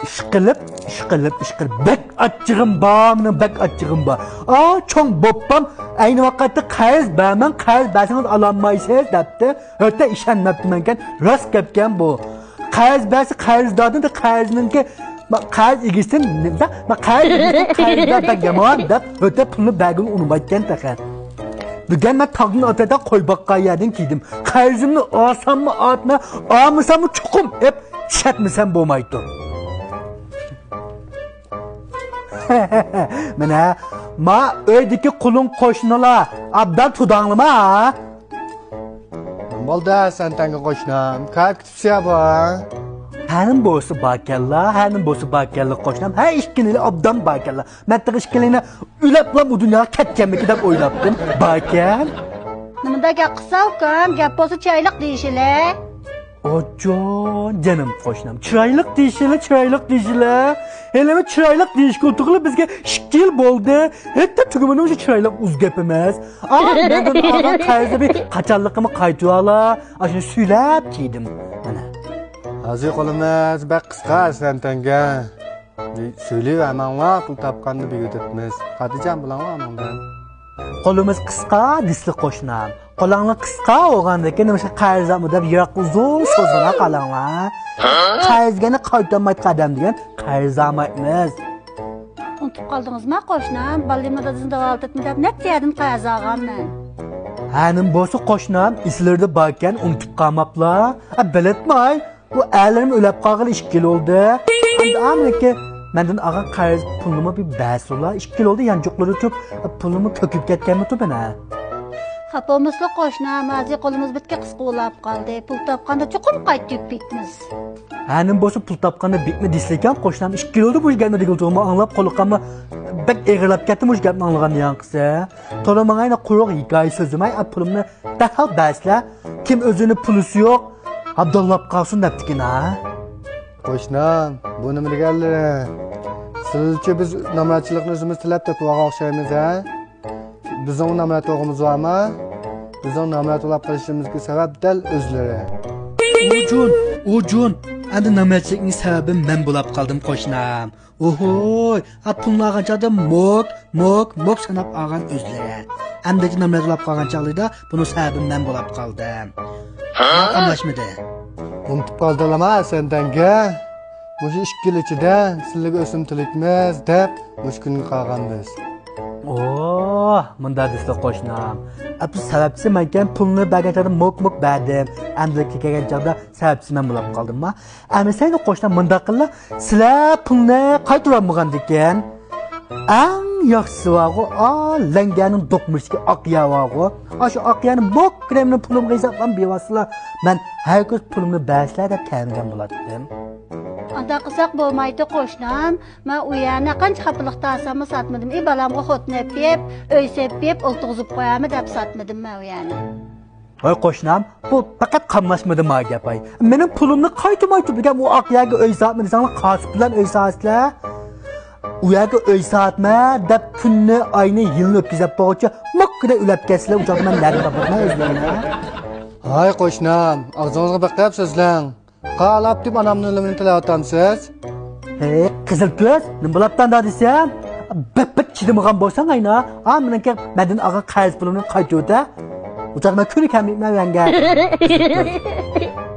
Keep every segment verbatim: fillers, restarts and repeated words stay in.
ئىشقىلىپ، ئىشقىلىپ، ئىشقىلىپ، بەك ئاچچىقىم بار، مېنىڭ بەك ئاچچىقىم بار. ئا، چوڭ بوپپام ئەينى ۋاقىتتا قەرز بەرمەڭ، قەرز بەرسىڭىز ئالالمايسىز دەپتۇ. ھۆتە ئىشەنمەپتىمەنكەن، راست گەپكەن بۇ. قەرز بەرسە قەرزداردىن، قەرزنىڭكى، ما، قەرز ئىگىسىدىن، ما، قەرز ئىگىسىدىن قەرزدار بەك يامان دەپ، ھۆتە پۇلنى بەرگىلى ئۇنىمايدىكەن تېخى. بۈگۈن مەن تاغدىن ئاتايدا قوي باققان يەردىن كىيدىم. قەرزىمنى ئالساممۇ ئاتما، ئالمىساممۇ چوقۇم ئېپ، ئىشلەتمىسەم بولمايدۇ. مانا، ما ئۆيدىكى قۇلۇڭ قوشنىلار، ئابدان تۇداڭلىما. بولدى، سەن تەڭگە قوشنام، كايىپ كېتىپسىيە بۇ. ھەنىم بولسا باركەنلا، ھەنىم بولسا باركەنلا قوشنام، ھە ئىككىلىلا ئابدان باركەنلا. مەن تېخى ئىككىلىنى ئۆلەپلا بۇ دۇنياغا كەتكەنمىكىن دەپ ئويلاپتىم. باركەن. نېمىنداق گەپ قىلسا ئۇكام، گەپ بولسا چىرايلىق دېيىشىلە. ئوجون، جېنىم قوشنام، چىرايلىق دېيىشىلە، چىرايلىق دېيىشىلە. ھېلىمۇ چىرايلىق دېيىشكە ئۇنتۇغىلى بىزگە ئىككى يىل بولدى. ھېتى تۈگىمىدى مۇشۇ چىرايلىق ئۇز گېپىمىز. ئا، مەندىن ئالغان قەرزنى بىر قاچانلىقىمۇ قايتۇرالا. ئاشۇنى سۈيلەپ كىيدىم. مانا. ھازىر قولىمىز بەك قىسقا، سەن تەڭگە. سۈيلىۋەرمەڭلار، پۇل تاپقاندا بېرىۋېتىمىز. خاتىرجەم بولۇڭلار ئانىڭدىن. قولىمىز قىسقا دېسىلە قوشنام. قولۇڭلار قىسقا بولغاندىكىن نېمىشقا قەرز ئالما دەپ يىراق ئۇزۇن سوزغىنا قالاڭلار. قەرزگەننى قايتۇرمايدىغان ئادەم دېگەن قەرز ئالمايمىز. ئۇنتۇپ قالدىڭىزما قوشنام؟ بالىمنى دادىسىنى داۋالىتىپمۇ دەپ نەچچە يەردىن قەرز ئالغانمەن. ھەنىم بولسا قوشنام ئېسىلىرىدە باركەن، ئۇنتۇپ قالماپلا. ئە، بىلىتماي. ئۇ ئەرلىرىم ئۆلەپ قالغىلى ئىككى يىل بولدى. ئەمدى ئامىكى مەندىن ئالغان قەرز پۇلنىمۇ بىر بەرسۇلا، ئىككى يىل بولدى يانچۇقلىرى ئۇچۇپ، پۇلنىمۇ كۆكۈپ كەتكەنمىتۇ مانا. خاپا بولمىسىلا قوشنام، ھازىر قولىمىز بىتكە قىسقا بولاپ قالدى. پۇل تاپقاندا چوقۇم قايتۇرۇپ كېتىمىز. ھەنىم بولسا پۇل تاپقاندا بىتمە دېسىلىكەن قوشنام، ئىككى يىل بولدى بۇ گەپنى دېگىلى تۇرما، ئاڭلاپ قۇلىقىممۇ بەك ئېغىرلاپ كەتتى مۇشۇ گەپنى ئاڭلىغاندىن كېيىن. تولا ماڭا يەنە قۇرۇق ھېكايە سۆزلىمەي، ئا، پۇلۇمنى دەرھال بەرسىلە، كىم ئۆزىنى پۇلىسى يوق، ئابداللاپ قالسۇن دەپتىكىن ھە. قوشنام، بۇ نېمە دېگەنلىرى؟ سىلچە بىز نامراتچىلىقنى ئۆزىمىز تىلەپ تېپىۋالغان ئوخشايمىز ھە؟ بىزنىڭ نامرات بولغىنىمىز بارمۇ؟ بىزنىڭ نامرات بولاپ قېلىشىمىزدىكى سەۋەب دەل ئۆزلىرى. ئۇجۇن، ئۇجۇن، ئەمدى نامراتچىلىقنىڭ سەۋەبى مەن بولاپ قالدىم قوشنام. ئوھوي، ئا، پۇلنى ئالغان چاغدا موك، موك، موك ساناپ ئالغان ئۆزلىرى. ئەمدىكى نامرات بولاپ قالغان چاغلىرىدا بۇنىڭ سەۋەبى مەن بولاپ قالدىم. ھە؟ قاملاشمىدى. ئۇنتۇپ قالدىڭلارما سەن تەڭگە؟ مۇشۇ ئىككى يىل ئىچىدە سىلىگە ئۆسۈم تىلىكمىز دەپ مۇشۇ كۈنگە قالغان بىز. ئوھ، مۇنداق دېسىلە قوشنام. ئە، بۇ سەۋەبچىسى مەنكەن، پۇلنى بەرگەن چاغدا موك، موك بەردىم. ئەمدىكى كەلگەن چاغدا سەۋەبچىسى مەن بولاپ قالدىمما. ئەمىسە قوشنام مۇنداق قىللا، سىلەر پۇلنى قايتۇرالمىغاندىكىن، ئەڭ ياخشىسى بارغۇ، ئا، لەڭگەرنىڭ دوقمۇشىدىكى ئاق يەر بارغۇ، ئاشۇ ئاق يەرنى موك كىرەمنى پۇلۇمغا ھېسابلام بېرىۋاتسىلا، مەن ھەر كۈن پۇلۇمنى بەرسىلە دەپ تەمىنلىگەن بولاتتىم. ئانداق قىلساق بولمايدۇ قوشنام، مەن ئۇ يەرنى قانچە خاپىلىقتا ئالساممۇ ساتمىدىم، ئى بالامغا خوتۇن ئېلىپ بېرىپ، ئۆي سېلىپ بېرىپ ئولتۇرغۇزۇپ قويارمۇ دەپ ساتمىدىم مەن ئۇ يەرنى. ھاي قوشنام، بۇ پەقەت قاملاشمىدىما گەپ ھاي. مېنىڭ پۇلۇمنى قايتۇرمايتۇ دېگەن ئۇ ئاق يەرگە ئۆي ساتما دېسەڭلار قاسىپ بىلەن ئۆي ساتىسىلەر. ئۇ يەرگە ئۆي ساتما دەپ كۈننى، ئاينى، يىلنى ئۆتكۈزۈپ بولغۇچە ماققىدە ئۆلەپ كەتسىلەر، ئۇ چاغدا مەن نەدىن تاپاتمەن ئۆزلىرىنى؟ ھاي قوشنام، ئاغزىڭىزغا بېقىپ سۆزلەڭ. قالاپ دەپ ئانامنىڭ ئۆلۈمىنى تىلەۋاتامسىز؟ ھەي، قىزىل كۆز، نېمە بولاپتۇ ئاندا دېسەم، بەك بەك چىدىمىغان بولساڭ ئاينا، ئا، مېنىڭكى مەندىن ئالغان قەرز پۇلۇمنى قايتۇرۇۋېتە. ئۇ چاغدا مەن كۈنى كەلمەيمەن ئۆيگە.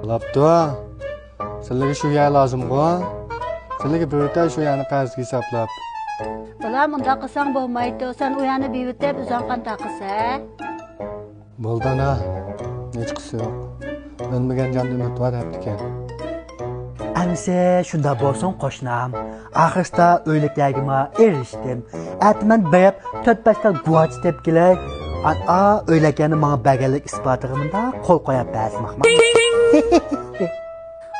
بولاپتۇ. سىلىگە شۇ يەر لازىمغۇ؟ سىلىگە بېرىۋېتەي شۇ يەرنى قەرزگە ھېسابلاپ. بالام، ئۇنداق قىلساڭ بولمايدۇ. سەن ئۇ يەرنى بېرىۋېتىپ، ئۆزۈڭ قانداق قىلسا؟ بولدى ئانا، ھېچقىسى يوق. ئۆلمىگەن جاندا ئۈمىد بار دەپتىكەن. ئەمىسە شۇنداق بولسۇن قوشنام. ئاخىرسىدا ئۆيلۈك يەرگىمۇ ئېرىشتىم. ئەتە مەن بېرىپ تۆت بەش تال گۇۋاچ تېپىپ كېلەي. ئا، ئا، ئۆيلۈك يەرنى ماڭا بەرگەنلىك ئىسپاتىغا مۇنداق قول قويۇپ بەرسىمەقمۇ؟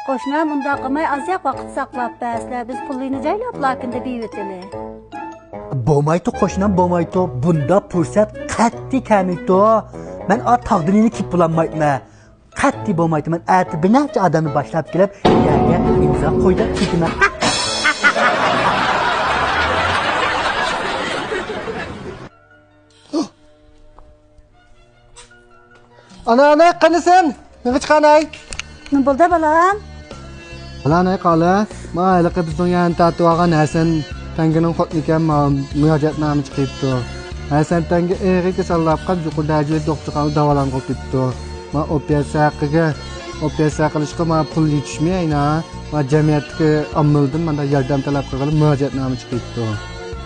قوشنام، ئۇنداق قىلماي ئازراق ۋاقىت ساقلاپ بەرسىلە، بىز پۇللىرىنى جايلاپ لاكىندا بېرىۋېتىلى. بولمايتتى قوشنام، بولمايتتى. بۇنداق پۇرسەت قەتئىي كەلمەيتتى. مەن ئا تاغدىن يېنى كېلىپ بولالمايتتىم. قەتئىي بولمايتتى. مەن ئەتە بىر نەچچە ئادەمنى باشلاپ كېلىپ، يەرگە ئىمزا قوي دەپ كېتىمەن. ئانا، ئانا، قېنى سەن؟ نېمە چىقاناي؟ نېمە بولدى بالام؟ لاناي قالە، ما ھېلىقى بىزنىڭ يەنە تارتىۋالغان ھەسەن تەڭگىنىڭ خوتۇنىكەن، ما مۇراجىئەتنامە چىقىپتۇ. ھەسەن تەڭگە ئېغىر كېسەللەپ قاپ، يۇقىرى دەرىجىلىك دوختۇرخانىدا داۋالانغىلى تۇرۇپتۇ. ما ئوپېراتسىيە قىلغا، ئوپېراتسىيە قىلىشقا ما پۇل يېتىشمەي ئەينا، ما جەمئىيەتتىكى ئاممىلىدىن مانا ياردەم تەلەپ قىلغىلى مۇراجىئەتنامە چىقىپتۇ.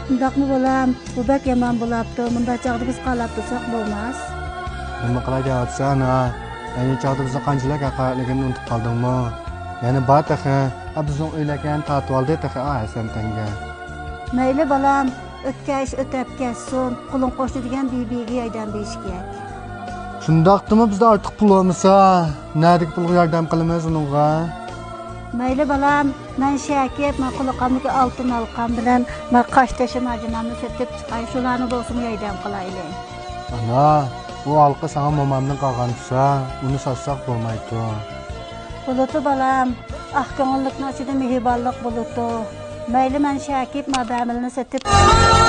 شۇنداقمۇ بالام؟ بۇ بەك يامان بولاپتۇ. مۇنداق چاغدا بىز قالاپ تۇرساق بولماس. نېمە قىلاي دەۋاتىسەن ئانا؟ ئەينى چاغدا بىزنىڭ قانچىلىك ھەقارەتلىگىنىنى ئۇنتۇپ قالدىڭمۇ؟ يەنە بار تېخى. ئا، بىزنىڭ ئۆيلەرگە يەنە تارتىۋالدى تېخى، ئا، ھەسەن تەڭگە. مەيلى بالام، ئۆتكەن ئىش ئۆتەپ كەتسۇن. قولۇڭ قوشتا دېگەن بىبىگە ياردەم بېرىش كېرەك. شۇنداقتىمۇ بىزدە ئارتۇق پۇل بولمىسا، نەدىكى پۇلغا ياردەم قىلىمىز ئۇنىڭغا؟ مەيلى بالام، مەن شەكىپ، مەن قۇلىقىمدىكى ئالتۇن ھالقام بىلەن مەن قاش تېشى مارجىنامنى سېتىپ چىقاي، شۇلارنى بولسىمۇ ياردەم قىلايلى. ئانا، ئۇ ھالقا ساڭا مومامدىن قالغان تۇرسا، ئۇنى ساتساق بولمايدۇ. بولىدۇ بالام، ئاق كۆڭۈللۈكنىڭ ئىچىدە مېھرىبانلىق بولىدۇ. مەيلى، مەن شەكىپ، ما بەمىلىنى سېتىپ